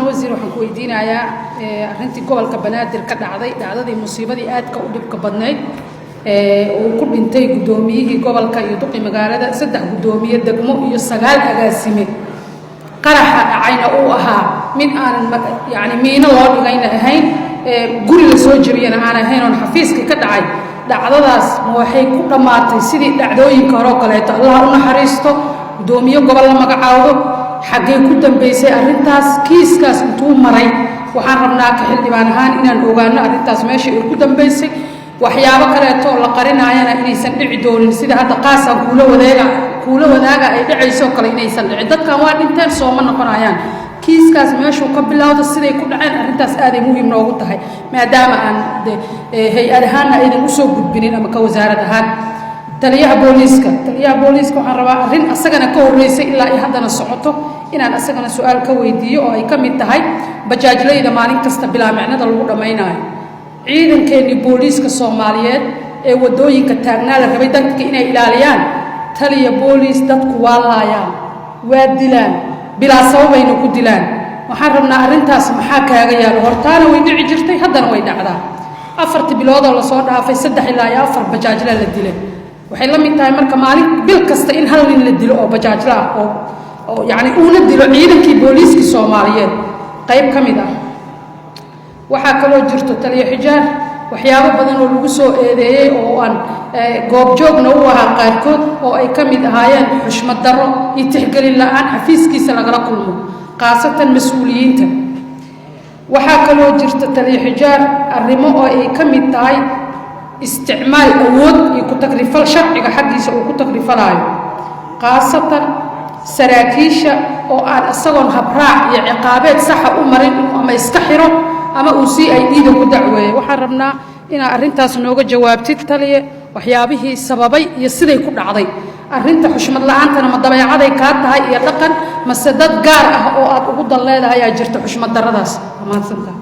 Mudane wasiir, waxaan ku weydiinayaa arrintii gobolka Banaadir ka dhacday, dhacdadii musiibadii aadka u dhibka badnayd uu ku dhintay guddoomiyihii gobolka iyo duqi magaalada, saddex guddoomiye degmo iyo sagaal agaasime. Qaraxa dhacayna uu ahaa mid aanan yacni miino loo dhigayna ahayn, guri la soo jebiyana aan ahayn, oon xafiiskii ka dhacay. Dhacdadaas ma waxay ku dhammaatay sidii dhacdooyinka hore oo kaleeto, Allah u naxariisto, guddoomiye gobol la magacaabo? Xaggee ku dambaysay arrintaas? Kiiskaas intuu maray? Waxaan rabnaa ka xildhibaan ahaan inaan ogaano arrintaas meesha ay ku dambaysay. Waxyaabo kaleeto oo la qarinaayana inaysan dhici doonin, sida hadda qaasaan kuula wadeega kuula wadaaga ay dhacayso kale inaysan dhicin. Dadkan waa dhinteen, sooma noqonayaan. Kiiskaas meeshuu ka bilowda, siday ku dhaceen, arrintaas aaday muhiim noogu tahay, maadaama aan de hay'ad ahaanna aydan usoo gudbinin ama ka wasaarad ahaan. Taliyaha booliiska waxaan rabaa arrin asagana ka horreysay ilaa ay haddana socoto inaan asagana su'aal ka weydiiyo, oo ay ka mid tahay bajaajlayda maalin kasta bilaa micnada lagu dhammaynaayo. Ciidankeennii booliiska Soomaaliyeed ee waddooyinka taagnaa, la rabay dadka inay ilaaliyaan, taliya booliis, dadku waa laayaan, waa dilaan, bilaa sababayna ku dilaan. Waxaan rabnaa arrintaas maxaa kaaga yaalo? Hortaana way dhici jirtay, haddana way dhacdaa. 4-tii biloodoo lasoo dhaafay saddex ilaa iyo afar bajaajla la dilay. Waxay la mid tahay marka maalin bil kasta in hal nin la dilo oo bajaajla ah, oo yacni uuna dilo ciidankii booliiskii Soomaaliyeed qayb ka mid ah. Waxaa kaloo jirto, taliya Xijaar, waxyaabo badan oo lagu soo eedeeyey oo aan goobjoogna u ahaa qaarkood, oo ay ka mid ahaayeen xushmad darro iyo tixgelin la'aan xafiiskiisa lagala kulmo, khaasatan mas'uuliyiinta. Waxaa kaloo jirta, taliya Xijaar, arrimo oo ay ka mid tahay isticmaal awood iyo ku tagrifal sharciga xaggiisa uu ku tagrifalaayo, khaasatan saraakiisha oo aan isagoon habraac iyo ciqaabeed saxa u marin inuu ama iska xiro ama uu CID-da ku dacweeyo. Waxaan rabnaa inaad arrintaas nooga jawaabtid, taliye, waxyaabihii sababay iyo siday ku dhacday. Arrinta xushmad la'aantana ma dabeecaday kaa tahay iyo dhaqan, mase dad gaar ah oo aad ugu dan leedahay ayaa jirta xushmad darradaas? Waa mahadsantaha.